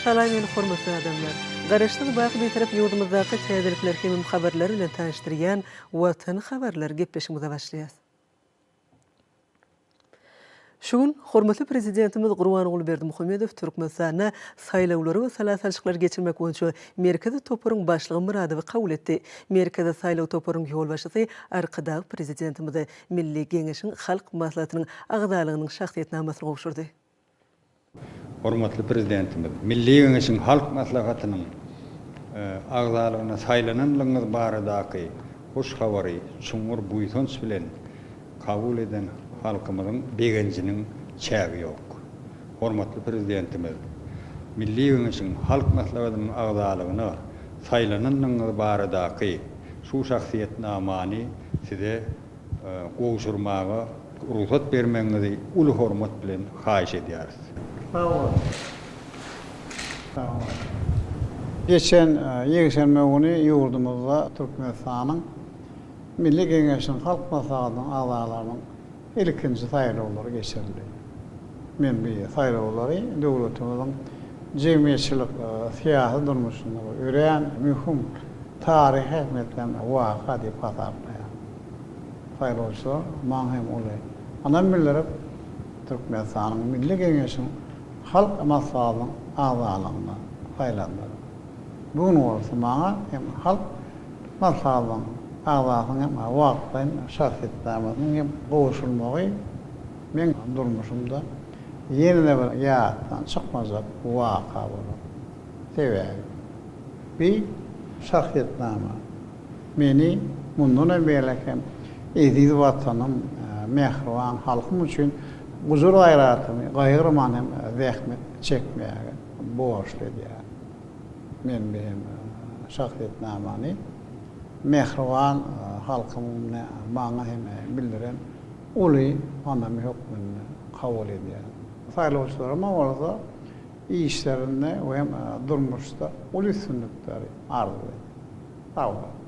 Salam meni hormatly adamlar! Garaşsyz baky Bitarap ýurdumyzdaky täzelikler hemem habarlar bilen tanyşdyrýan Watan habarlary gepleşigimize başlaýas. Şu gün hormatly Prezidentimiz Gurbanguly Berdimuhamedow Türkmenistanda saýlawlary we sala salşyklary geçirmek boýunça Merkezi toparyň başlygy Myradowy kabul etdi. Merkezi saýlaw toparynyň ýolbaşçysy Arkadag Prezidentimize Milli Geňeşiň Halk Maslahatynyň agzalygynyň şahsyýetnamasyny gowşurdy. Hormatly Prezidentimiz Milli Geňeşiň Halk Maslahatynyň agzalygyna saýlananlygyňyz baradaky hoş habary çuňňur buýsanç bilen kabul eden halkymyzyň begenjiniň çägi ýok. Hormatly Prezidentimiz Milli Geňeşiň Halk Maslahatynyň agzalygyna saýlananlygyňyz baradaky şu şahsyýetnamany Size gowşurmaga rugsat bermegiňizi uly hormat bilen haýyş edýäris. Sag boluň. Sag boluň. Geçen ýekşenbe güni ýurdumyzda Türkmenistanyň Milli Geňeşiniň Halk Maslahatynyň agzalarynyň ilkinji saýlawlary geçirildi. Men bu saýlawlary döwletimiziň jemgyýetçilik, syýasy durmuşynda bir örän möhüm taryhy ähmiýetli waka diýip hasaplaýaryn. Saýlawçylar maňa hem uly ynam bildirip, Türkmenistanyň Milli Geňeşiniň Halk Maslahatynyň agzalygyna saýlandylar. Bu gün bolsa maňa hem Halk Maslahatynyň agzasynyň hem wagtlaýyn şahsyýetnamasynyň hem gowşurylmagy meň durmuşymda ýene-de bir ýatdan çykmajak waka bolar. Sebäbi bi şahsyýetnama meni mundanam beýläk hem eziz Watanym, mähriban halkym üçin gujur-gaýratymy gaýgyrman hem zähmet çekmäge borçly edýär. Men bi hem şahsyýetnamany mähriban halkymyň maňa hem bildiren uly ynamy hökmünde kabul edýärin. Saýlawçylaryma bolsa işlerinde we hem durmuşda uly üstünlikleri arzuw edýän. Sag boluň!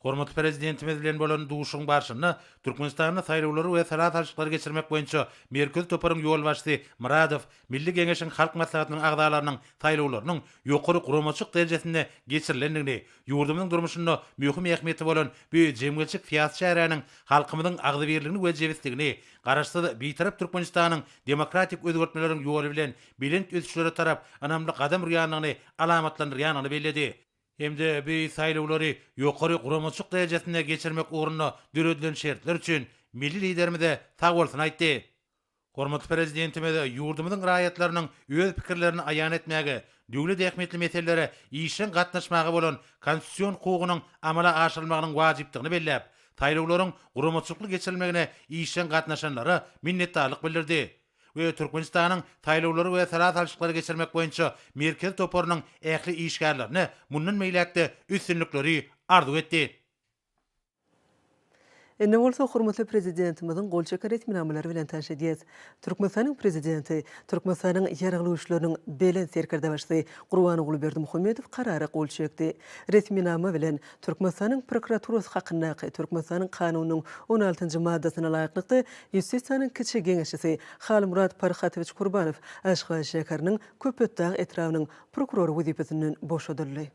Hormatly Prezidentimiz bilen bolan duşuşygyň barşynda Türkmenistanda saýlawlary we sala salşyklary geçirmek boýunça Merkezi toparyň ýolbaşçysy Myradow Milli Geňeşiň Halk Maslahatynyň agzalarynyň saýlawlarynyň ýokary guramaçylyk derejesinde geçirilendigini, ýurdumyzyň durmuşynda möhüm ähmiýeti bolan bu jemgyýetçilik-syýasy çäräniň halkymyzyň agzybirligini we jebisligini, Garaşsyz, Bitarap Türkmenistanyň demokratik özgertmeleriň ýoly bilen belent ösüşlere tarap ynamly gadam urýandygyny alamatlandyrýandygyny belledi. Hem-de bu saýlawlary ýokary guramaçylyk derejesinde geçirmek ugrunda döredilen şertler üçin milli Liderimize sagbolsun aýtdy. Hormatly Prezidentimiz ýurdumyzyň raýatlarynyň öz pikirlerini aýan etmäge, döwlet ähmiýetli meselelere işjeň gatnaşmaga bolan konstitusion hukugynyň amala aşyrylmagynyň wajypdygyny belläp, saýlawlaryň guramaçylykly geçirilmegine işjeň gatnaşanlara minnetdarlyk bildirdi we Türkmenistanyň Saýlawlary we sala salşyklary geçirmek boýunça Merkezi toparynyň ähli işgärlerine mundan beýläk-de üstünlikleri arzuw etdi. Indi bolsa hormatly Prezidentimiziň gol çeken resminamalary bilen tanyş edýäs. Türkmenistanyň Prezidenti, Türkmenistanyň Ýaragly Güýçleriniň Belent Serkerdebaşysy Gurbanguly Berdimuhamedow Karara gol çekdi. Resminama bilen, Türkmenistanyň Prokuraturasy hakyndaky Türkmenistanyň Kanunynyň on altynjy maddasyna laýyklykda, Ýustisiýanyň kiçi geňeşçisi Halmyrat Parhatowiç Kurbanow Aşgabat şäheriniň Köpetdag etrabynyň prokurory wezipesinden boşadyldy.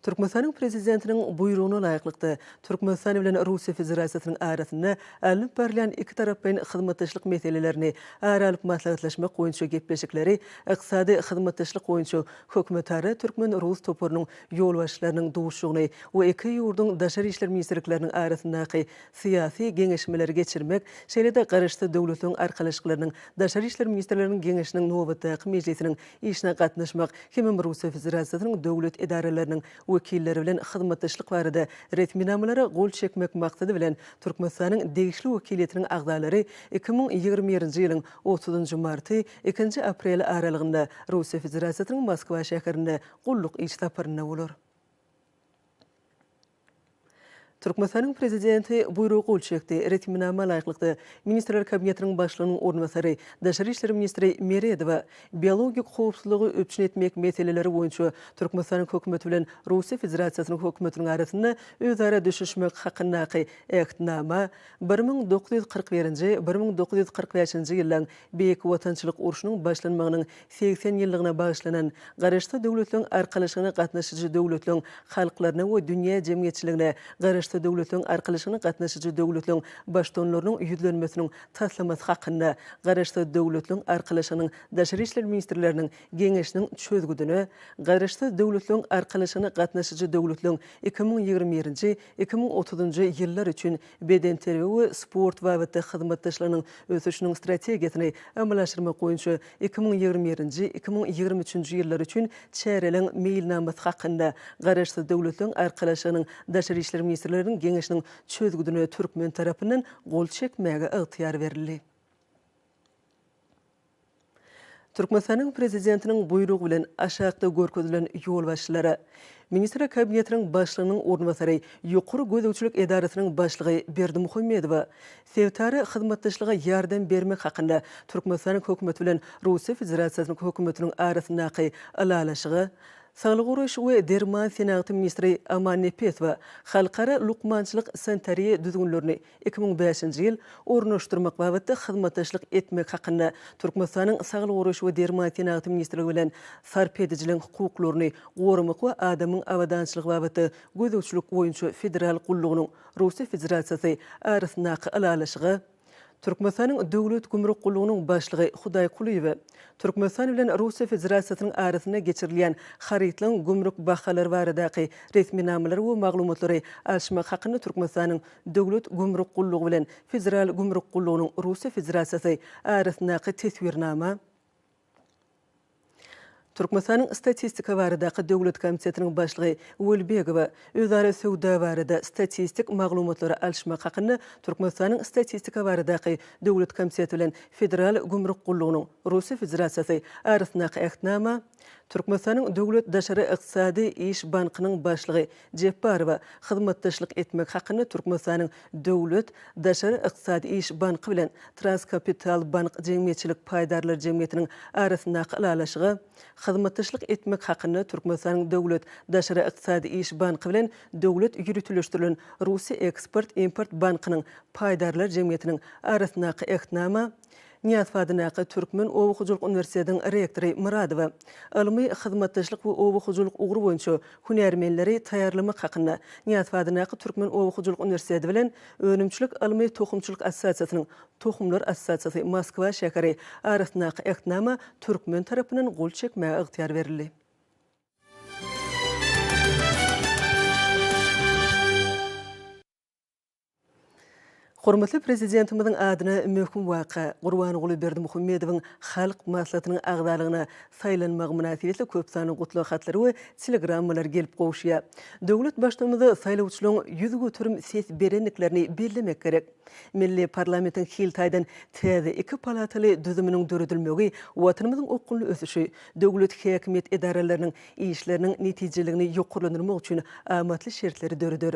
Türkmenistanyň Prezidentiniň Buýrugyna laýyklykda, Türkmenistan bilen Russiýa Federasiýasynyň arasynda alnyp barylýan ikitaraplaýyn hyzmatdaşlyk meselelerini ara alyp maslahatlaşmak boýunça gepleşikleri Ykdysady hyzmatdaşlyk boýunça hökümetara türkmen-rus toparynyň ýolbaşçylarynyň duşuşygyny we iki ýurduň daşary işler ministrlikleriniň arasyndaky syýasy geňeşmeleri geçirmek, şeýle-de Garaşsyz Döwletleriň Arkalaşyklarynyň Daşary işler ministrleriniň Geňeşiniň nobatdaky mejlisiniň işine gatnaşmak hemem Russiýa Federasiýasynyň döwlet edaralarynyň wekilleri bilen hyzmatdaşlyk barada resminamalara gol çekmek maksady bilen Türkmenistanyň degişli wekiliýetiniň agzalary 2021-nji ýylyň otuzynjy marty, ikinji apreli aralygynda Russiýa Federasiýasynyň Moskwa şäherinde gulluk iş saparynda bolar. Türkmenistanyň Prezidenti Buýruga gol çekdi. Resminama laýyklykda, Ministrler Kabinetiniň Başlygynyň orunbasary, daşary işler ministri Meredowa biologik howpsuzlygy üpjün etmek meseleleri boýunça Türkmenistanyň Hökümeti bilen Russiýa Federasiýasynyň Hökümetiniň arasynda özara düşünişmek hakyndaky Ähtnama 1941-nji, 1945-nji ýyllaryň Beýik Watançylyk urşunyň başlanmagynyň 80 ýyllygyna bagyşlanan Garaşsyz Döwletleriň Arkalaşygyna gatnaşyjy döwletleriň halklaryna we dünýä jemgyýetçiligine Garaşsyz Döwletleriň Arkalaşygyna gatnaşyjy döwletleriň Baştutanlarynyň Ýüzlenmesiniň taslamasy hakynda Garaşsyz Döwletleriň Arkalaşygynyň Daşary işler ministrleriniň Geňeşiniň çözgüdine Garaşsyz Döwletleriň Arkalaşygyna gatnaşyjy döwletleriň 2021-nji, 2030-njy ýyllar üçin bedenterbiýe we sport babatda hyzmatdaşlygynyň ösüşiniň strategiýasyny amala aşyrmak boýunça 2021-nji, 2023-nji ýyllar üçin çäreleriň meýilnamasy hakynda Garaşsyz Döwletleriň Arkalaşygynyň Daşary işler ministrleriniň Geňeşiniň çözgüdine türkmen tarapyndan gol çekmäge ygtyýar berildi. Türkmenistanyň Prezidentiniň buýrugy bilen aşakda görkezilen ýolbaşçylara, Ministrler Kabinetiniň Başlygynyň orunbasary, Ýokary gözegçilik edarasynyň başlygy Berdimuhamedowa, sebitara hyzmatdaşlyga ýardam bermek hakynda Türkmenistanyň Hökümeti bilen Russiýa Federasiýasynyň Hökümetiniň arasyndaky Ylalaşyga, Saglygy goraýyş we derman senagaty ministri Aman Nepesowa, halkara lukmançylyk sanitariýa düzgünlerini 2005-nji ýyl ornaşdyrmak babatda hyzmatdaşlyk etmek hakynda Türkmenistanyň Saglygy goraýyş we derman senagaty ministrligi bilen Sarp edijileriň hukuklaryny goramak we adamyň abadançylygy babatda gözegçilik boýunça federal gullugynyň, Russiýa Federasiýasy, arasyndaky Ylalaşyga, Türkmenistanyň Döwlet gümrük gullugynyň başlygy Hudaýkulyýewe Türkmenistan bilen Russiýa Federasiýasynyň arasynda geçirilýän harytlaryň gümrük bahalary baradaky resminamalary we maglumatlary alşmak hakynda Türkmenistanyň Döwlet gümrük gullugy bilen Federal gümrük gullugynyň, Russiýa Federasiýasy, arasyndaky Teswirnama, Türkmenistanyň Statistika baradaky döwlet komitetiniň başlygy Welbegowa özara söwda barada statistik maglumatlary alyşmak hakynda Türkmenistanyň Statistika baradaky döwlet komiteti bilen Federal gümrük gullugynyň, Russiýa Federasiýasy, arasyndaky Ähtnama, Türkmenistanyň Döwlet daşary ykdysady iş bankynyň başlygy Jepbarowa hyzmatdaşlyk etmek hakynda Türkmenistanyň Döwlet daşary ykdysady iş banky bilen Transkapital bank jemgyýetçilik paýdarlar jemgyýetiniň arasyndaky Ylalaşyga hyzmatdaşlyk etmek hakynda Türkmenistanyň Döwlet daşary ykdysady iş banky bilen Döwlet ýöriteleşdirilen Russiýa eksport-import bankynyň paýdarlar jemgyýetiniň arasyndaky Ähtnama Nyýazow adyndaky Türkmen oba hojalyk uniwersitetiniň rektory Myradowa ylmy hyzmatdaşlyk we oba hojalyk ugry boýunça hünärmenleri taýýarlamak hakynda Nyýazow adyndaky Türkmen oba hojalyk uniwersiteti bilen Önümçilik ylmy tohumçylyk assosiasiýasynyň, Tohumlar assosiasiýasy, Moskwa şäheri, arasyndaky Ähtnama türkmen tarapyndan gol çekmäge ygtyýar berildi. Hormatly Prezidentimiziň adyna möhüm waka, Gurbanguly Berdimuhamedowyň Halk Maslahatynyň agzalygyna saýlanmagy mynasybetli köp sanly gutlag hatlary we telegrammalar gelip gowuşýar. Döwlet Baştutanymyza saýlawçylaryň 100% ses berendiklerini bellemek gerek. Milli parlamentiň hil taýdan täze iki palataly düzüminiň döredilmegi Watanymyzyň okgunly ösüşi, döwlet häkimiýet edaralarynyň işleriniň netijeligini ýokarlandyrmak üçin amatly şertleri döreder.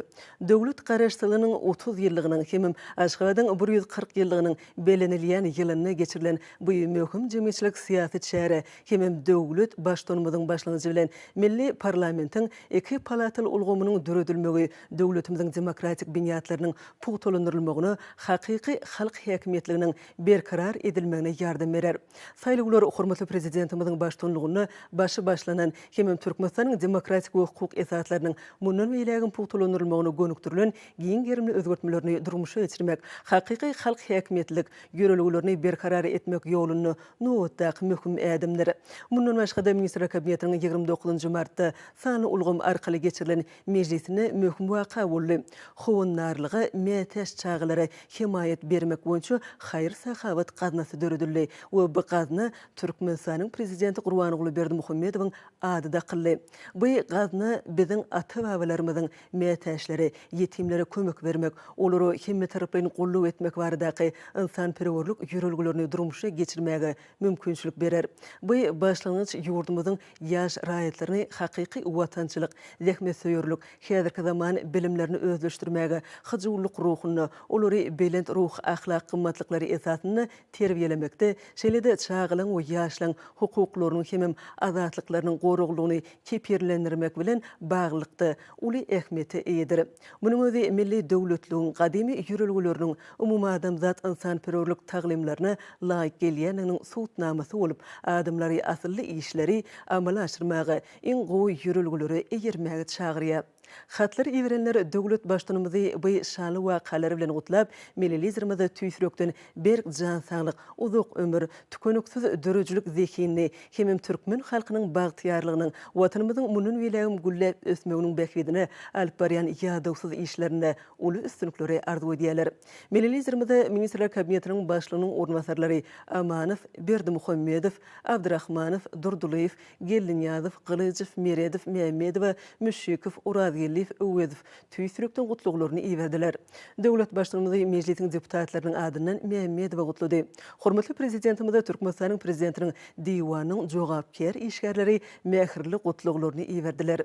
Döwlet Garaşsyzlygynyň 30 ýyllygynyň hemem Aşgabadyň 140 ýyllygynyň bellenilýän ýylynda geçirilen bu möhüm jemgyýetçilik-syýasy çäre hemem döwlet Baştutanymyzyň başlangyjy bilen milli parlamentiň iki palataly ulgamynyň döredilmegi döwletimiziň demokratik binýatlarynyň pugtalandyrylmagyna, hakyky halk häkimiýetliginiň berkarar edilmegine ýardam berer. Saýlawlar hormatly Prezidentimiziň baştutanlygynda başy başlanan hemem Türkmenistanyň demokratik we hukuk esaslarynyň mundan beýlägem pugtalandyrylmagyna gönükdirilen giň gerimli özgertmelerini durmuşa geçirmek, hakyky halk häkimiýetlilik ýörelgelerini berkarar etmek ýolunda nobatdaky möhüm ädimdir. Mundan başga-da, Ministrler Kabinetiniň 29 martda sanly ulgam arkaly geçirilen mejlisinde möhüm waka boldy. Howandarlyga mätäç çagalara hemaýat bermek boýunça haýyr-sahawat gaznasy döredildi we bu gazna Türkmenistanyň Prezidenti Gurbanguly Berdimuhamedowyň ady dakyldy. Bu gazna biziň ata-babalarymyzyň mätäçlere, ýetimlere kömek bermek, olara hemmetaraplaýyn. köpçülikleýin gulluk etmek baradaky ynsanperwerlik ýörelgelerini durmuşa geçirmäge mümkinçilik berer. Bu başlangyç ýurdumyzyň ýaş raýatlaryny hakyky watançylyk, zähmetsöýerlik, häzirki zaman bilimlerini özleşdirmäge, hyjuwlylyk ruhunda, olary belent ruhy-ahlak gymmatlyklary esasynda terbiýelemekde, şeýle-de çagalaryň we ýaşlaryň hukuklarynyň hemem azatlyklarynyň goraglylygyny kepillendirmek bilen baglylykda uly ähmiýete eýedir. Munuň özi milli döwletliligiň gadymy ýörelgeleriniň umumadamzat ynsanperwerlik taglymlaryna laýyk gelýändiginiň subutnamasy bolup, adamlary asylly işleri amala aşyrmaga, iň gowy ýörelgelere eýermäge çagyrýar. Hatlary iberenler döwlet Baştutanymyzy bu şanly wakalar bilen gutlap, Milli Liderimize tüýs ýürekden berk jan saglyk, uzak ömür, tükeniksiz döredijilik zehinini hemem türkmen halkynyň bagtyýarlygynyň, Watanymyzyň mundan beýlägem gülläp ösmeginiň bähbidine alyp barýan ýadawsyz işlerinde uly üstünlikleri arzuw edýärler. Milli Liderimize Ministrler Kabinetiniň Başlygynyň orunbasarlary Amanow, Berdimuhamedow, Abdyrahmanow, Durdylyýew, Geldinyýazow, Gylyjow, Meredow, Mämmedowa, Müşşikow, Orazgeldiýew, Öwezow tüýs ýürekden gutlaglaryny iberdiler. Döwlet Baştutanymyzy Mejlisiň deputatlarynyň adyndan Mämmedowa gutlady. Hormatly Prezidentimize Türkmenistanyň Prezidentiniň Diwanynyň jogapkär işgärleri mähirli gutlaglaryny iberdiler.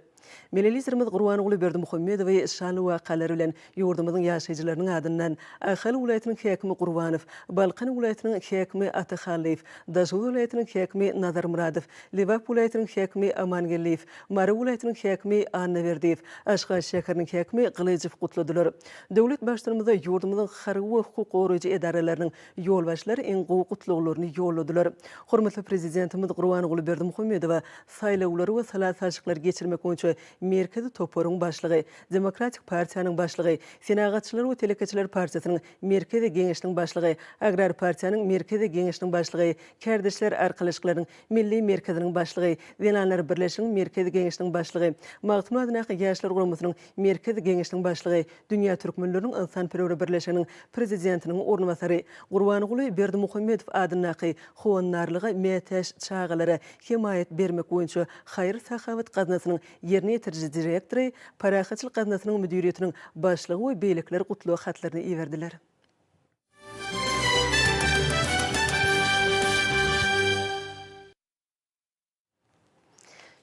Milli Liderimiz Gurbanguly Berdimuhamedowy şanly wakalar bilen ýurdumyzyň ýaşaýjylarynyň adyndan Ahal welaýatynyň häkimi Gurbanow, Balkan welaýatynyň häkimi Ata Hallyýew, Daşoguz welaýatynyň häkimi Nazarmyradow, Lebap welaýatynyň häkimi Amangeldiýew, Mary welaýatynyň häkimi Annaberdiýew, Aşgabat şäheriniň häkimi Gylyjow gutladylar. Döwlet Baştutanymyza ýurdumyzyň harby we hukuk goraýjy edaralarynyň ýolbaşçylary iň gowy gutlaglaryny ýolladylar. Hormatly Prezidentimiz Gurbanguly Berdimuhamedowa Saýlawlary we sala salşyklary geçirmek boýunça Merkezi toparyň başlygy, Demokratik partiýanyň başlygy, Senagatçylar we telekeçiler partiýasynyň Merkezi geňeşiniň başlygy, Agrar partiýanyň Merkezi geňeşiniň başlygy, Kärdeşler arkalaşyklarynyň Milli merkeziniň başlygy, Zenanlar birleşiginiň Merkezi geňeşiniň başlygy, Magtymguly adyndaky Ýaşlar guramasynyň Merkezi geňeşiniň başlygy, Dünýä türkmenleriniň ynsanperwer birleşiginiň Prezidentiniň orunbasary, Gurbanguly Berdimuhamedow adyndaky Howandarlyga mätäç çagalara hemaýat bermek boýunça haýyr-sahawat gaznasynyň ýerine ýetiriji direktory, Parahatçylyk gaznasynyň müdiriýetiniň başlygy we beýlekiler gutlag hatlaryny iberdiler.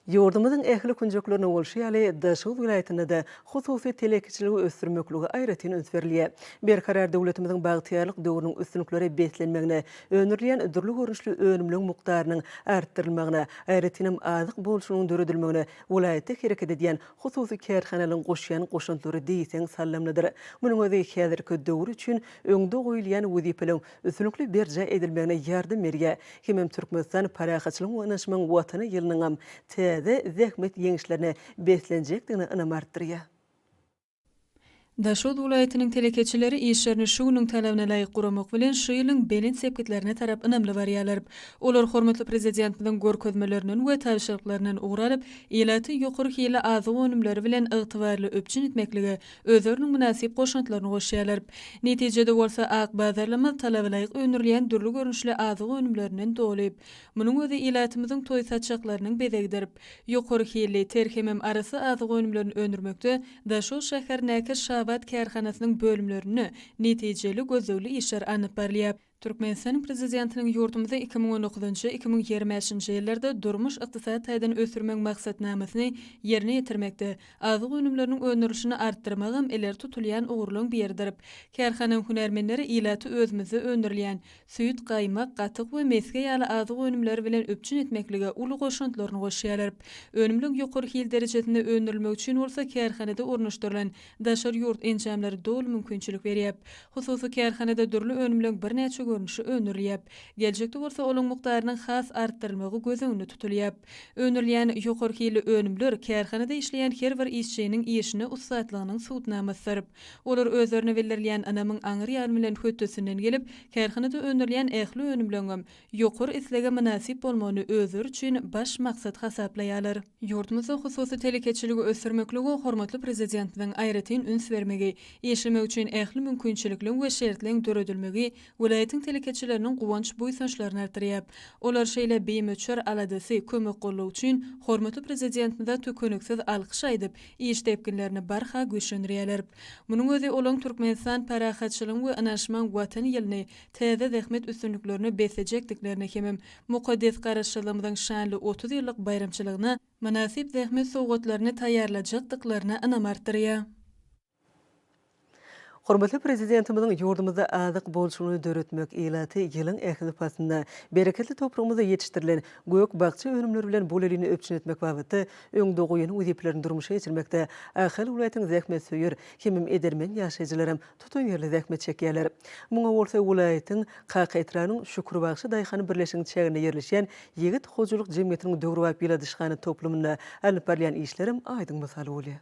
Ýurdumyzyň ähli künjeklerinde bolşy ýaly, Daşoguz welaýatynda-da hususy telekeçiligi ösdürmeklige aýratyn üns berilýär. Berkarar döwletimiziň bagtyýarlyk döwrüniň üstünliklere beslenmegine, öndürilýän dürli görnüşli önümleň mukdarynyň artdyrylmagyna, aýratynam azyk bolçulygynyň döredilmegine welaýatda hereket edýän hususy kärhanalaryň goşýan goşantlary diýseň saldamlydyr. Munuň özi häzirki döwür üçin öňde goýulýan wezipeleriň üstünlikli berjaý edilmegine ýardam berýär. Hemem Türkmenistan parahatçylygyň we ynanyşmagyň Watany ýylynyňam täze zähmet ýeňişlerine beslenjekdigine ynam artdyrýar. Daşoguz welaýatynyň telekeçileri işlerini şu günüň talabyna laýyk guramak bilen, şu ýylyň belent sepgitlerine tarap ynamly barýarlar. Olar hormatly Prezidentimiziň görkezmelerinden we tabşyryklaryndan ugur alyp, ilaty ýokary hilli azyk önümleri bilen ygtybarly üpjün etmeklige özleriniň mynasyp goşantlaryny goşýarlar. Netijede bolsa ak bazarlarymyz talabalaýyk öndürilýän dürli görnüşli azyk önümlerinden doly. Munuň özi ilatymyzyň toý saçaklarynyň bezegidir. Ýokary hilli, ter hemem arassa azyk önümlerini öndürmekde Daşoguz şäherindäki Şabat kärhanasynyň bölümlerinde netijeli gözlegli işler alnyp barylýar. Türkmenistanyň Prezidentiniň ýurdumyzy 2019-njy, 2025-nji ýyllarda durmuş-ykdysady taýdan ösdürmegiň maksatnamasyny ýerine ýetirmekde azyk önümleriniň öndürilişini artdyrmagam ileri tutulýan ugurlaryň biridir. Kärhananyň hünärmenleri ilaty özümizde öndürilýän süýt, gaýmak, gatyk we mesge ýaly azyk önümleri bilen üpjün etmeklige uly goşantlaryny goşýarlar. Önümleň ýokary hil derejesinde öndürilmegi üçin bolsa kärhanada ornaşdyrylan Daşary ýurt enjamlary doly mümkinçilik berýär. Hususy kärhanada dürli önümleň birnäçe görnüşi öndürilýär. Geljekde bolsa olaň mukdarynyň has artdyrylmagy göz öňünde tutulýar. Öndürilýän ýokary hilli önümler kärhanada işleýän her bir işçiniň işine ussatlygynyň subutnamasydyr. Olar özlerine bildirilýän ynamyň aňry ýany bilen hötdesinden gelip, kärhanada öndürilýän ähli önümleňem ýokary islege mynasyp bolmagyny özleri üçin baş maksat hasaplaýarlar. Ýurdumyzda hususy telekeçiligi ösdürmeklige hormatly Prezidentimiziň aýratyn üns bermegi, işlemek üçin ähli mümkinçilikleň we şertleň döredilmegi welaýatyň. telekeçileriniň guwanç-buýsançlaryny artdyrýar. Olar şeýle bimöçber aladasy, kömek-goldawy üçin hormatly Prezidentimize tükeniksiz alkyş aýdyp, iş depginlerini barha güýçlendirýärler. Munuň özi olaň Türkmenistan parahatçylygyň we ynanyşmagyň Watany ýylyny täze zähmet üstünliklerine beslejekdiklerine hemem mukaddes Garaşsyzlygymyzyň şanly 30 ýyllyk baýramçylygyna mynasyp zähmet sowgatlaryny taýýarlajakdyklaryna ynam artdyrýar. Hormatly Prezidentimiziň ýurdumyzda azyk bolçulygyny döretmek, ilaty ýylyň ähli paslynda bereketli topragymyzda ýetişdirilen gök-bakja önümleri bilen bolelin üpjün etmek babatda öňde goýan wezipelerini durmuşa geçirmekde Ahal welaýatynyň zähmetsöýer hemem edermen ýaşaýjylaram tutanýerli zähmet çekýärler. Muňa bolsa welaýatyň Kaka etrabynyň Şükür bagşy daýhan birleşiginiň çäginde ýerleşýän Ýigit hojalyk jemgyýetiniň döwrebap ýyladyşhana toplumynda alnyp barylýan işlerem aýdyň mysal bolýar.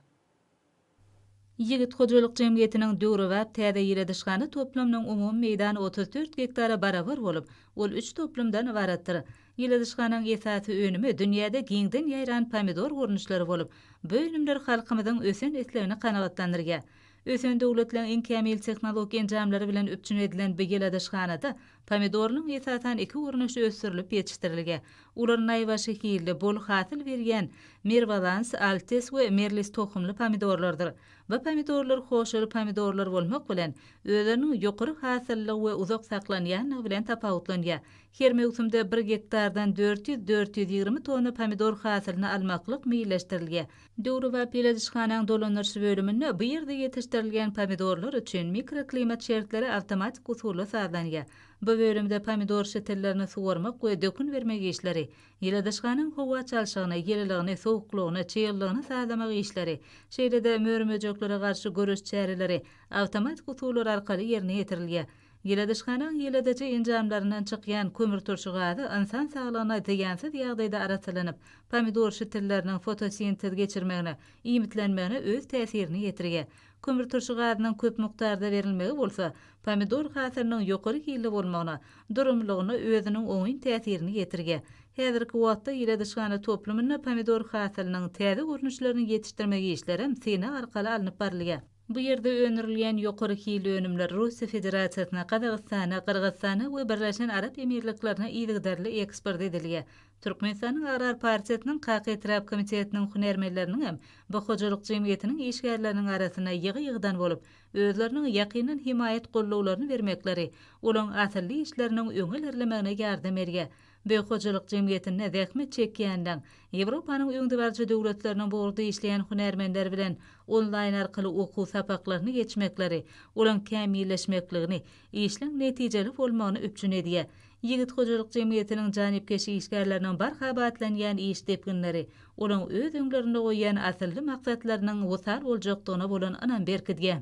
Ýigit hojalyk jemgyýetiniň döwrebap täze ýyladyşhana toplumynyň umumy meýdany 34 gektara barabar bolup, ol üç toplumdan ybaratdyr. Ýyladyşhanaň esasy önümi dünýäde giňden ýaýran pomidor görnüşleri bolup, bu önümler halkymyzyň ösen islegini kanagatlandyrýar. Ösen döwletleriň iň kämil tehnologik enjamlary bilen üpjün edilen bu ýyladyşhanada pomidorlaryň esasan iki görnüşi ösdürilip ýetişdirilýär. Olar naýbaşy hilli, bol hasyl berýän Merbalans, Altes we Merlis tohumly pomidorlardyr. Bu pomidorlar hoşaly pomidorlar bolmak bilen, özleriniň ýokary hasyllylygy we uzak saklanýanlygy bilen tapawutlanýar. Her möwsümde bir gektardan 400, 420 tonna pomidor hasylyny almaklyk meýilleşdirilýär. Döwrebap ýyladyşhanaň dolandyryş bölüminde bu ýerde ýetişdirilýän pomidorlar üçin mikroklimat şertleri awtomatik usulda sazlanýar. Bu bölümde pomidor şitillerini suwarmak we dökün bermek işleri, ýyladyşhanaň howa çalşygyny, ýylylygyny, sowuklygyny, çyglylygyny sazlamak işleri, şeýle-de mör-möjeklere garşy göreş çäreleri awtomatik usullar arkaly ýerine ýetirilýär. Ýyladyşhanaň ýyladyjy enjamlaryndan çykýan kömürturşy gazy ynsan saglygyna zyýansyz ýagdaýda arassalanyp, pomidor şitilleriniň fotosintez geçirmegine, iýmitlenmegine öz täsirini ýetirýär. Kömürturşy gazynyň köp mukdarda berilmegi bolsa, pomidor hasylynyň ýokary hilli bolmagyna, durumlygyna özüniň oňyn täsirini ýetirýär. Häzirki wagtda ýyladyşhana toplumynda pomidor hasylynyň täze görnüşlerini ýetişdirmek işlerem synag arkaly alnyp barylýar. Bu ýerde öndürilýän ýokary hilli önümler Russiýa Federasiýasyna, Gazagystana, Gyrgyzystana we Birleşen Arap Emirliklerine yzygiderli eksport edilýär. Türkmenistanyň Agrar partiýasynyň Kaka etrap komitetiniň hünärmenleriniň hem bu hojalyk jemgyýetiniň işgärleriniň arasynda ýygy-ýygydan bolup, özleriniň ýakyndan hemaýat gollawlaryny bermekleri olaň asylly işleriniň öňe ilerlemegine ýardam berýär. Bu hojalyk jemgyýetinde zähmet çekýänleň, Ýewropanyň öňdebaryjy döwletleriniň bu ugurda işleýän hünärmenleri bilen onlaýn arkaly okuw sapaklaryny geçmekleri, olaň kämilleşmekligini, işleň netijeli bolmagyny üpjün edýär. Ýigit hojalyk jemgyýetiniň janypkeş işgärleriniň barha batlanýan iş depginleri, olaň öz öňlerinde goýýan asylly maksatlarynyň wysal boljakdygyna bolan ynam berkidýär.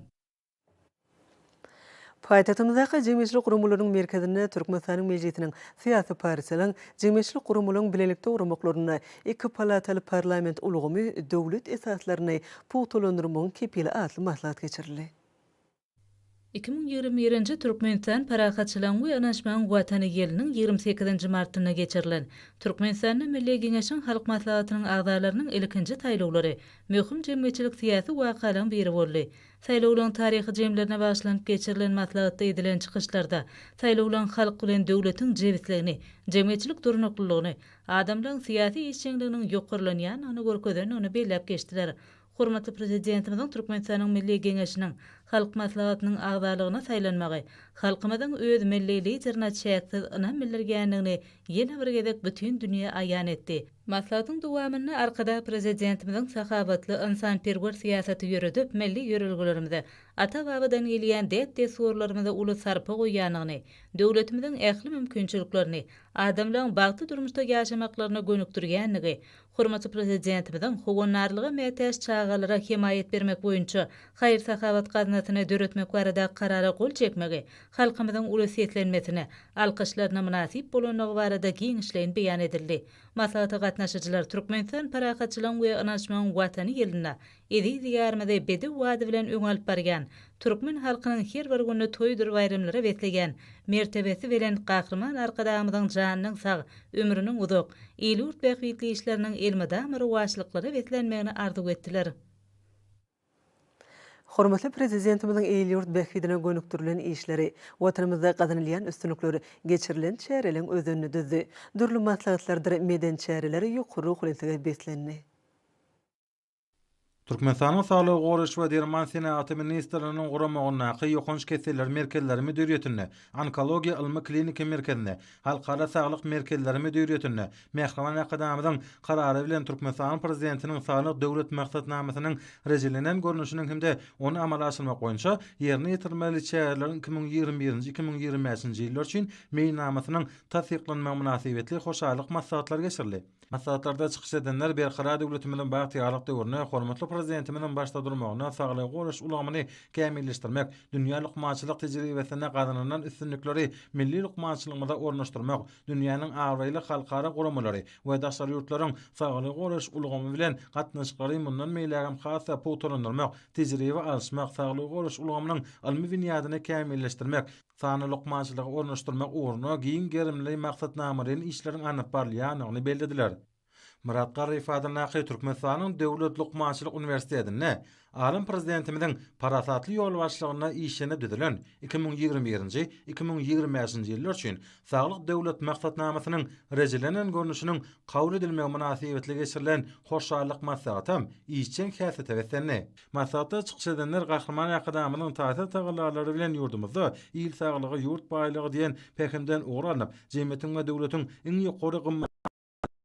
Paýtagtymyzdaky Jemgyýetçilik guramalarynyň merkezinde Türkmenistanyň Mejlisiniň syýasy partiýalaryň, jemgyýetçilik guramalaryň bilelikde guramaklarynda iki palataly parlament ulgamy döwlet esaslaryny pugtalandyrmagyň kepili atly maslahat geçirildi. 2021-nji Türkmenistan parahatçylygyň we ynanyşmagyň Watany ýylynyň 28-nji martynda geçirilen Türkmenistanda Milli Geňeşiň Halk Maslahatynyň agzalarynyň ilkinji saýlawlary möhüm jemgyýetçilik-syýasy wakalaryň biri boldy. Saýlawlaryň taryhy jemlerine bagyşlanyp geçirilen maslahatda edilen çykyşlarda saýlawlaryň halk bilen döwletiň jebisligini, jemgyýetçilik durnuklylygyny, adamlaryň syýasy işjeňliginiň ýokarlanýandygyny görkezendigini belläp geçdiler. Hormatly Prezidentimiziň Türkmenistanyň Milli Geňeşiniň Halk Maslahatynyň agzalygyna saýlanmagy halkymyzyň öz milli Liderine çäksiz ynam bildirýändigini ýene bir gezek bütin dünýä aýan etdi. Maslahatyň dowamynda Arkadag Prezidentimiziň sahawatly, ynsanperwer syýasaty ýöredip, milli ýörelgelerimize, ata-babadan gelýän däp-dessurlarymyza uly sarpa goýýandygyny, döwletimiziň ähli mümkinçiliklerini adamlaryň bagtly durmuşda ýaşamaklaryna gönükdirýändigi, hormatly Prezidentimiziň howandarlyga mätäç çagalara hemaýat bermek boýunça haýyr-sahawat gaznasyny döretmek baradaky Karara gol çekmegi halkymyzyň uly seslenmesine, alkyşlaryna mynasyp bolandygy barada giňişleýin beýan edildi. Maslahata gatnaşyjylar Türkmenistan parahatçylygyň we ynanyşmagyň Watany ýylynda eziz Diýarymyzy bedew bady bilen öňe alyp barýan, türkmen halkynyň her bir gününi toýdur baýramlara besleýän, mertebesi belent Gahryman Arkadagymyzyň janynyň sag, ömrüniň uzak, il-ýurt bähbitli işleriniň elmydama rowaçlyklara beslenmegini arzuw etdiler. Hormatly Prezidentimiziň il-ýurt bähbidine gönükdirilen işleri, Watanymyzda gazanylýan üstünlikler geçirilen çäreleriň özenini düzdi. Dürli maslahatlardyr medeni çäreler ýokary ruhubelentlige beslendi. Türkmenistanyň Saglygy goraýyş we derman senagaty ministrliginiň guramagyndaky Ýokanç keseller merkezleri müdiriýetinde, Onkologiýa ylmy-kliniki merkezinde, Halkara saglyk merkezleri müdiriýetinde Mähriban Arkadagymyzyň Karary bilen Türkmenistanyň Prezidentiniň Saglyk Döwlet maksatnamasynyň rejelenen görnüşiniň hem-de ony amala aşyrmak boýunça ýerine ýetirilmeli çäreleriň 2021-nji, 2025-nji ýyllar üçin Meýilnamasynyň tassyklanmagy mynasybetli hoşallyk maslahatlary geçirildi. Maslahatlarda çykyş edenler Berkarar döwletimiziň bagtyýarlyk döwründe hormatly Prezidentimiziň başda durmagynda saglygy goraýyş ulgamyny kämilleşdirmek, dünýä lukmançylyk tejribesinde gazanylan üstünlikleri milli lukmançylygymyza ornaşdyrmak, dünýäniň abraýly halkara guramalary we daşary ýurtlaryň saglygy goraýyş ulgamy bilen gatnaşyklary mundan beýlägem has-da pugtalandyrmak, tejribe alyşmak, saglygy goraýyş ulgamynyň ylmy binýadyny kämilleşdirmek, sanly lukmançylygy ornaşdyrmak ugrunda giň gerimli maksatnamalaýyn işleriň alnyp barylýandygyny bellediler. Myrat Garryýew adyndaky Türkmenistanyň Döwlet lukmançylyk uniwersitetinde alym Prezidentimiziň parasatly ýolbaşçylygynda işlenip düzülen 2021-nji, 2025-nji ýyllar üçin Saglyk Döwlet maksatnamasynyň rejelenen görnüşiniň kabul edilmegi mynasybetli geçirilen hoşallyk maslahatam işjeň häsiýete beslendi. Maslahatda çykyş edenler Gahryman Arkadagymyzyň taýsyz tagallalary bilen ýurdumyzda Il saglygy, ýurt baýlygy diýen pähimden ugur alnyp, jemgyýetiň we döwletiň iň ýokary gymmatlygy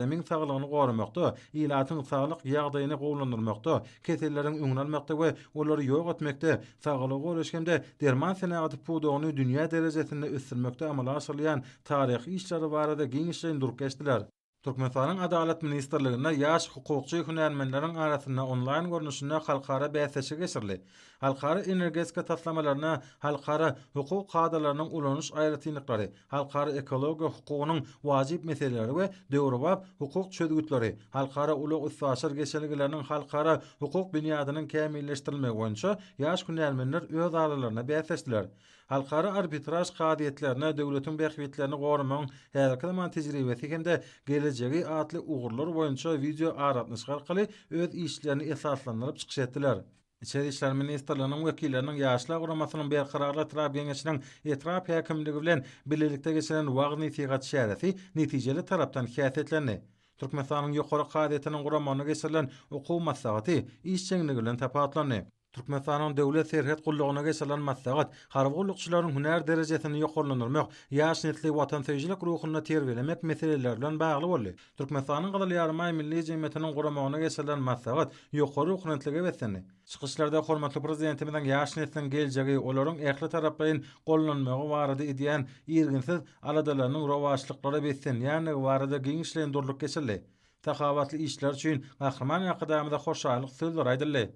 adamyň saglygyny goramakda, ilatyň saglyk ýagdaýyny gowulandyrmakda, keselleriň öňüni almakda we olary ýok etmekde, saglygy goraýyş hem-de derman senagaty pudagyny dünýä derejesinde ösdürmekde amala aşyrylýan taryhy işler barada giňişleýin durup geçdiler. Türkmenistanyň Adalat ministrliginde ýaş hukukçy hünärmenleriň arasynda onlaýn görnüşinde halkara bäsleşigi geçirildi. Halkara energetika taslamalaryna halkara hukuk kadalarynyň ulanyş aýratynlyklary, halkara ekologiýa hukugynyň wajyp meseleleri we döwrebap hukuk çözgütleri, halkara ulag-üstaşyr geçelgeleriniň halkara hukuk binýadynyň kämilleşdirilmegi boýunça ýaş hünärmenler öz aralarynda bäsleşdiler. Halkara arbitraž kazyýetlerine döwletiň bähbitlerini goramagyň häzirki zaman tejribesi hem-de gelejegi atly ugurlar boýunça wideo aragatnaşyk arkaly öz işlerini esaslandyryp çykyş etdiler. Içeri işler ministrliginiň wekilleriniň Ýaşlar guramasynyň Berkararlyk etrap Geňeşiniň etrap häkimligi bilen bilelikde geçiren wagyz-nesihat çäresi netijeli tarapdan häsiýetlendi. Türkmenistanyň Ýokary kazyýetiniň guramagynda geçirilen okuw maslahaty işjeňligi bilen tapawutlandy. Türkmenistanyň Döwlet serhet gullugyna geçirilen maslahat harby gullukçylaryň hünär derejesini ýokarlandyrmak, ýaş nesli watansöýüjilik ruhunda terbiýelemek meseleleri bilen bagly boldy. Türkmenistanyň Gyzyl Ýarymaý Milli jemgyýetiniň guramagynda geçirilen maslahat ýokary ruhubelentlige beslendi. Çykyşlarda hormatly Prezidentimiziň ýaş nesliň geljegi, olaryň ähli taraplaýyn gollanmagy barada edýän irginsiz aladalarynyň rowaçlyklara beslenýändigi barada giňişleýin durlup geçildi. Sahawatly işleri üçin Gahryman Arkadagymyza hoşallyk sözleri aýdyldy.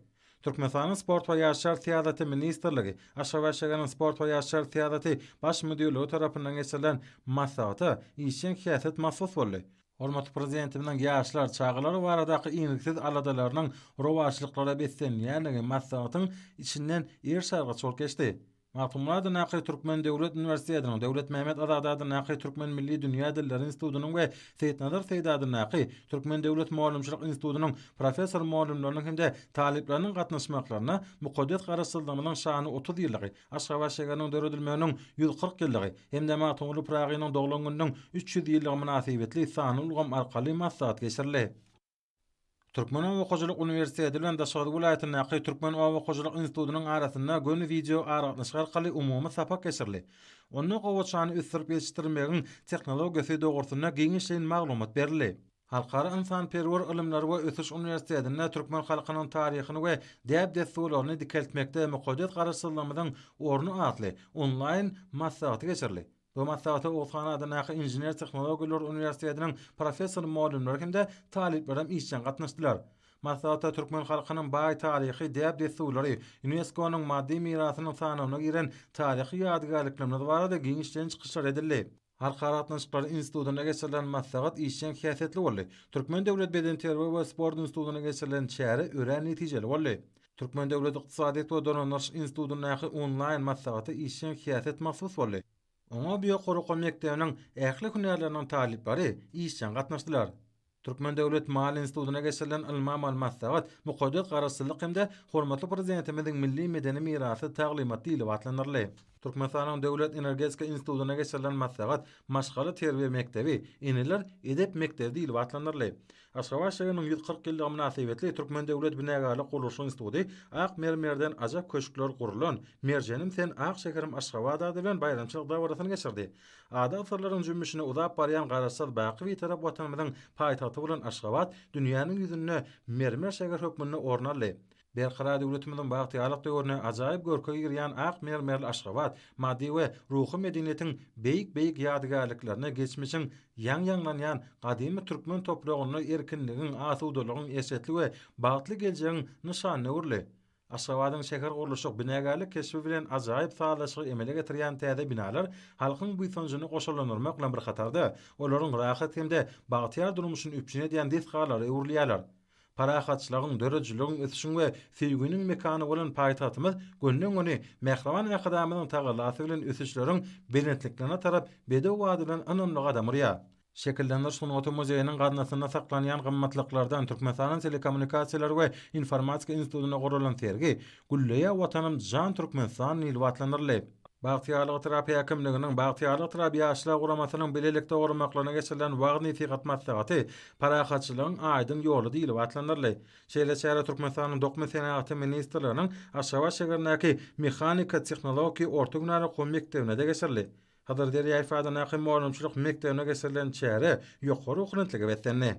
Türkmenistanyň Sport we ýaşlar syýasaty ministrligi, Aşgabat şäheriniň Sport we ýaşlar syýasaty Baş müdirligi tarapyndan geçirilen maslahata işjeň häsiýet mahsus boldy. Hormatly Prezidentimiziň ýaşlar, çagalar baradaky iňriksiz aladalarynyň rowaçlyklara beslenýändigi maslahatyň içinden eriş-argaç bolup geçdi. Magtymguly adyndaky Türkmen döwlet uniwersitetiniň, Döwletmämmet Azady adyndaky Türkmen milli dünýä dilleri institutynyň we Seýitnazar Seýdi adyndaky Türkmen döwlet mugallymçylyk institutynyň professor-mugallymlarynyň hem-de talyplarynyň gatnaşmaklarynda mukaddes Garaşsyzlygymyzyň şanly 30 ýyllygy, Aşgabat şäheriniň döredilmeginiň 140 ýyllygy hem-de Magtymguly Pyragynyň doglan gününiň 300 ýyllygy mynasybetli sanly ulgam arkaly maslahat geçirildi. Türkmen oba hojalyk uniwersiteti bilen Daşoguz welaýatyndaky Türkmen oba hojalyk institutynyň arasynda göni wideo aragatnaşyk arkaly umumy sapak geçirildi. Onda gowaçany ösdürip ýetişdirmegiň tehnologiýasy dogrusynda giňişleýin maglumat berildi. Halkara ynsanperwer ylymlary we ösüş uniwersitetinde türkmen halkynyň taryhyny we däp-dessurlaryny dikeltmekde mukaddes Garaşsyzlygymyzyň orny atly onlaýn maslahaty geçirildi. Bu maslahata Oguzhan adyndaky Inžener-tehnologiýalar uniwersitetiniň professor-mugallymlary hem-de talyplaram işjeň gatnaşdylar. Maslahata türkmen halkynyň baý taryhy däp-dessurlary, ÝUNESKO-nyň maddy mirasynyň sanawyna giren taryhy ýadygärliklerimiz barada giňişleýin çykyşlar edildi. Halkara gatnaşyklary institutynda geçirilen maslahat işjeň häsiýetli boldy. Türkmen döwlet bedenterbiýe we sport institutynda geçirilen çäre örän netijeli boldy. Türkmen döwlet ykdysadyýet we dolandyryş institutyndaky onlaýn maslahata işjeň häsiýet mahsus boldy. Oňa bu ýokary okuw mekdebiniň ähli hünärleriniň talyplary işjeň gatnaşdylar. Türkmen döwlet maliýe institutynda geçirilen ylmy-amaly maslahat Mukaddes Garaşsyzlyk hem-de hormatly Prezidentimiziň milli medeni mirasy taglymat diýlip atlandyryldy. Türkmenistanyň Döwlet energetika institutynda geçirilen maslahat Maşgala terbiýe mekdebi, eneler edep mekdebi diýlip atlandyryldy. Aşgabat şäheriniň 140 ýyllygy mynasybetli Türkmen döwlet binagärlik gurluşyk instituty ak mermerden ajap köşkler gurulan Merjenim sen ak şäherim Aşgabat ady bilen baýramçylyk dabarasyny geçirdi. Ady asyrlaryň jümmüşine uzap barýan Garaşsyz, baky Bitarap Watanymyzyň paýtagty bolan Aşgabat dünýäniň ýüzünde mermer şäher hökmünde orun aldy. Berkarar döwletimiziň bagtyýarlyk döwründe ajaýyp görke girýän ak mermerli Aşgabat maddy we ruhy medeniýetiň beýik-beýik ýadygärliklerine geçmişiň ýaň ýaňlanýan gadymy türkmen topragynda erkinligiň, asudalygyň, eşretli we bagtly geljegiň nyşanyna öwrüldi. Aşgabadyň şähergurluşyk, binagärlik keşbi bilen ajaýyp sazlaşygy emele getirýän täze binalar halkyň buýsanjyny goşalandyrmak bilen bir hatarda, olaryň rahat hem-de bagtyýar durmuşyny üpjün edýän desgalara öwrülýärler. Parahatçylygyň, döredijiligiň, ösüşiň we söýginiň mekany bolan paýtagtymyz günden-güni mähriban Arkadagymyzyň tagallasy bilen ösüşleriň belentliklerine tarap bedew bady bilen ynamly gadam urýar. Şekillendiriş sungaty muzeýiniň gaznasynda saklanýan gymmatlyklardan Türkmenistanyň Telekommunikasiýalar we informatika institutynda guralan sergi Gülleýär Watanym jan Türkmenistan diýlip atlandyryldy. Bagtyýarlyk etrap häkimliginiň, Bagtyýarlyk etrap Ýaşlar guramasynyň bilelikde guramaklaryna geçirilen wagyz-nesihat maslahaty Parahatçylygyň aýdyň ýoly diýlip atlandyryldy. Şeýle çäre Türkmenistanyň Dokma senagaty ministrliginiň Aşgabat şägerindäki Mehanika-tehnologiki orta hünär okuw mekdebinde-de geçirildi. Hydyr Derýaýew adyndaky mugallymçylyk mekdebinde geçirilen çäre ýokary ruhubelentlige beslendi.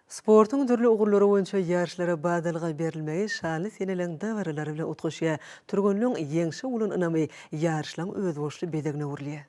Sportuň dürli ugurlary boýunça ýaryşlara badalga berilmegi şanly seneleriň dabaralary bilen utgaşýar. Türgenleň ýeňşe bolan ynamy ýaryşlaryň özboluşly bezegine öwrülýär.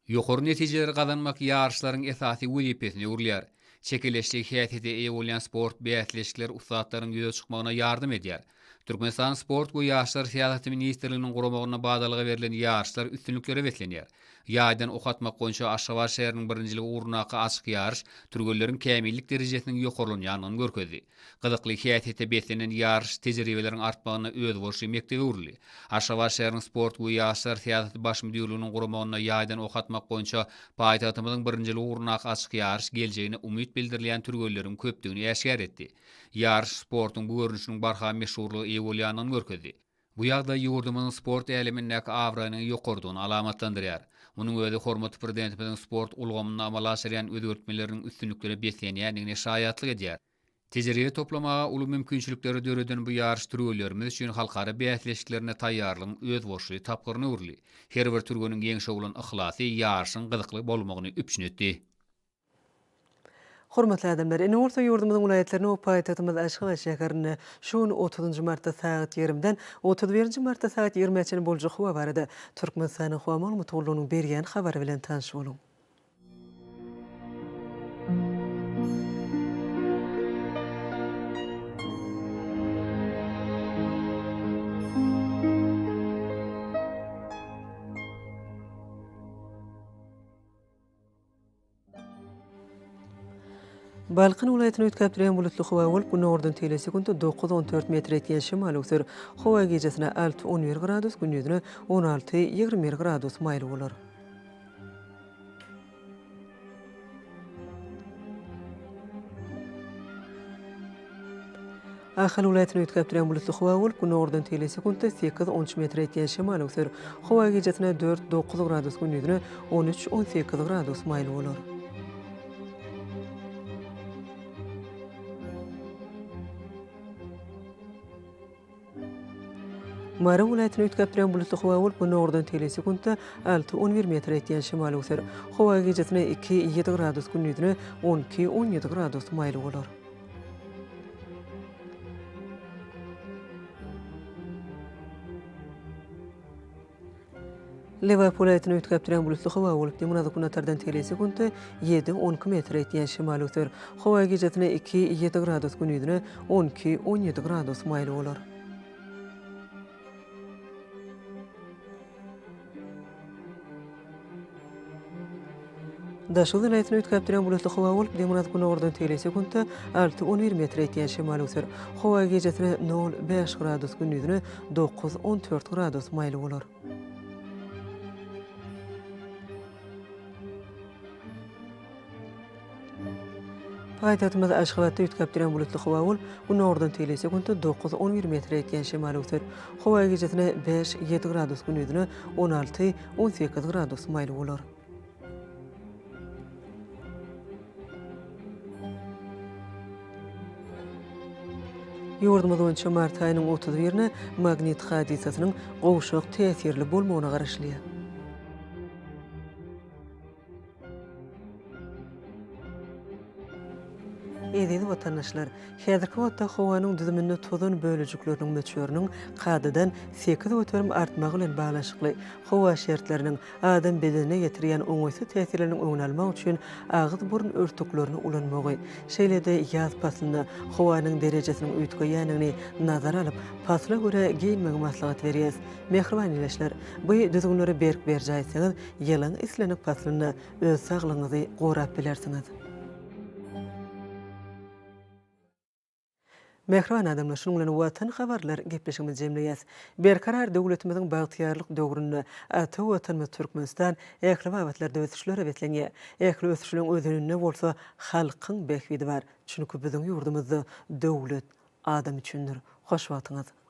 Ýokary netijeleri gazanmak ýaryşlaryň esasy wezipesine öwrülýär. Çekeleşli häsiýete eýe bolýan sport bäsleşikleri ussatlaryň ýüze çykmagyna ýardam edýär. Türkmenistanyň Sport we ýaşlar syýasaty ministrliginiň guramagynda badalga berlen ýaryşlar üstünliklere beslenýär. Ýaýdan ok atmak boýunça Aşgabat şäheriniň birinjiligi ugrundaky açyk ýaryş türgenleriň kämillik derejesiniň ýokarlanýandygyny görkezdi. Gyzykly häsiýete beslenen ýaryş tejribeleriň artmagynda özboluşly mekdebe öwrüldi. Aşgabat şäheriniň Sport we ýaşlar syýasaty baş müdirliginiň guramagynda ýaýdan ok atmak boýunça paýtagtymyzyň birinjiligi ugrundaky açyk ýaryş geljegine umyt bildirilýän türgenleriň köpdügini äşgär etdi. Ýaryş sportuň bu görnüşiniň barha meşhurlyga eýe bolýandygyny görkezdi. Bu ýagdaý ýurdumyzyň sport älemindäki abraýynyň ýokarydygyny alamatlandyrýar. Munuň özi hormatly Prezidentimiziň sport ulgamynda amala aşyrýan özgertmeleriniň üstünliklere beslenýändigine şaýatlyk edýär. Tejribe toplamaga uly mümkinçilikleri döreden bu ýaryş türgenlerimiz üçin halkara bäsleşiklerine taýýarlygyň özboluşly tapgyryna öwrüldi. Her bir türgeniň ýeňşe bolan yhlasy ýaryşyň gyzykly bolmagyny üpjün etdi. Hormatly adamlar, indi bolsa ýurdumyzyň welaýatlarynda we paýtagtymyz Aşgabat şäherinde şu gün otuzynjy martda sagat ýigrimiden otuz birinji martda sagat ýigrimä çenli boljak howa barada Türkmenistanyň Howa maglumat gullugynyň berýän habary bilen tanyş boluň. Balkan welaýatyny üýtgäp durýan bulutly howa bolup, günordan tegelek sekuntda dokuz-on dört metr etýän şemal öwser. Howa gijesine alty, on bir gradus, gündizine on alty, 21 gradus maýyl bolar. Ahal welaýatyny üýtgäp durýan bulutly howa bolup, günordan tegelek sekuntda sekiz, on üç metre ýetýän şemal öwser. Howa gijesine dört, dokuz gradus, gündizine on üç, 18 gradus maýyl bolar. Mary welaýatyny üýtgäp durýan bulutly howa bolup, günordan tegelek sekuntda alty, on bir metre ýetýän şemal öwser. Howa gijesine iki, ýedi gradus, gündizine on iki, 17 gradus maýyl bolar. Lebap welaýatyny üýtgäp durýan bulutly howa bolup, demirgazyk günbatardan tegelek sekuntda ýedi, 12 metre ýetýän şemal öwser. Howa gijesine iki, ýedi gradus, gündizine on iki, 17 gradus maýyl bolar. Daşoguz welaýatyny üýtgäp durýan bulutly howa bolup, demirgazyk günordan tegelek sekuntda alty, on bir metre ýetýän şemal öwser. Howa gijesine nol, bäş gradus, gündizine dokuz, on dört gradus maýyl bolar. Paýtagtymyz Aşgabatda üýtgäp durýan bulutly howa bolup, günordan tegelek sekuntda dokuz, on bir metre ýetýän şemal öwser. Howa gijesine bäş, ýedi gradus, gündizine 16, 18 gradus maýyl bolar. Ýurdumyz boýunça mart aýynyň otuz birine magnit hadysasynyň gowşak täsirli bolmagyna garaşylýar. Eziz watandaşlar! Häzirki wagtda howanyň düzüminde tozan bölejikleriniň möçberiniň kadadan 8% artmagy bilen baglanyşykly howa şertleriniň adam bedenine ýetirýän oňaýsyz täsirleriniň öňüni almak üçin agyz-burun örtüklerini ulanmagy, şeýle-de ýaz paslynda howanyň derejesiniň üýtgeýändigini nazara alyp, pasla görä geýinmegi maslahat berýäs. Mähriban ildeşler! Bu düzgünleri berk berjaý etseňiz, ýylyň islendik paslynda öz saglygyňyzy gorap bilersiňiz. Mähriban adamlar, şunuň bilen Watan habarlar gepleşigimizi jemleýäs. Berkarar döwletimiziň bagtyýarlyk döwründe ata Watanymyz Türkmenistan ähli babatlarda ösüşlere beslenýär. Ähli ösüşleriň özeninde bolsa halkyň bähbidi bar. Çünki biziň ýurdumyzda döwlet adam üçindir. Hoş wagtyňyz!